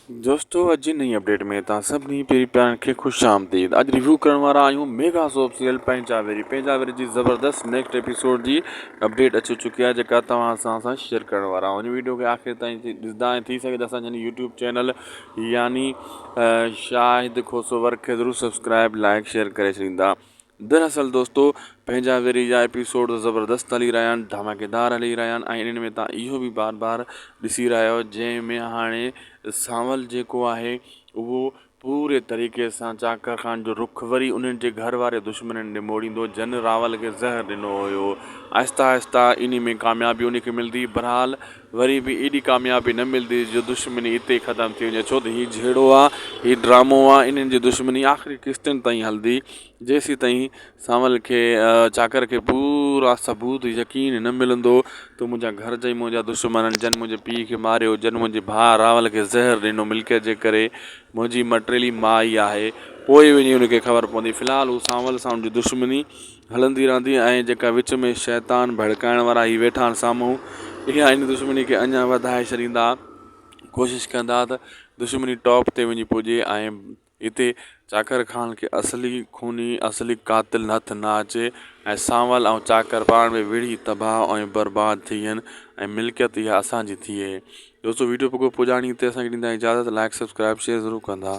دوستو اڄ جي نئين اپڊيٽ ۾ توهان سڀني پيري پيارن کي خوش آمديد اڄ ريويو ڪرڻ وارا آهيون ميگا سوپ سيريل پنهنجا ويري پنهنجا ويري جي زبردست نيڪسٽ ايپيسوڊ جي اپڊيٽ اچي چڪي آهي جيڪا توهان سان اسان شيئر ڪرڻ وارا آهيون ويڊيو کي آخر تائين ڏسندا ۽ ٿي سگهي ته اسان جي يوٽيوب چينل يعني شاهد کوسو ورڪ کي ضرور سبسڪرائب لائڪ شيئر ڪري ڇڏيندا دراصل دوستو پنهنجا ويري جا ايپيسوڊ زبردست هلي رهيا آهن ڌماڪيدار هلي رهيا آهن ۽ انهن ۾ تان اهو به بار بار ڏسي رهيا آهيو جنهن ۾ هاڻي سانول جيڪو آهي اهو پوري طريقي سان چاڪر خان جو رخ وري انهن جي گهر واري دشمنن ڏي موڙيندو جن راول کي زهر ڏنو هيو آهسته آهسته انهي ۾ ڪاميابي ان کي ملندي بهرحال وري به ايڏي ڪاميابي نه ملندي جو دشمني اتي ئي ختم ٿي وڃي ڇو ته هي جهيڙو آ هي ڊرامو آ انهن جي دشمني آخري قسطن تائين هلندي جيسيتائين سانول کي چاڪر کي پورا ثبوت يقين نه ملندو ته منهنجا گهر جا ئي منهنجا دشمن آهن جن منهنجي پيء کي ماريو جن منهنجي ڀاء راول کي زهر ڏنو ملڪيت جي ڪري منهنجي مٽيلي ماء ئي آهي پوء وڃي ان کي خبر پوندي في الحال هو سانول سان ان جي دشمني هلندي رهندي ۽ جيڪا وچ ۾ شيطان ڀڙڪائڻ وارا هي ويٺا آهن سامهون اها ان دشمني کي اڃا وڌائي ڇڏيندا ڪوشش ڪندا ته دشمني ٽاپ تي وڃي پڄي ۽ هتي چاڪر خان کي اصلي خوني اصلي قاتل هٿ نه اچي ۽ سانول ۽ چاڪر پاڻ ۾ وڙهي تباهه ۽ برباد ٿين ۽ ملڪيت اها اسان جي ٿئي دوستو ويڊيو پڳو پڄاڻي تي اسان کي ڏيندا اجازت لائڪ سبسڪرائب شيئر ضرور ڪندا.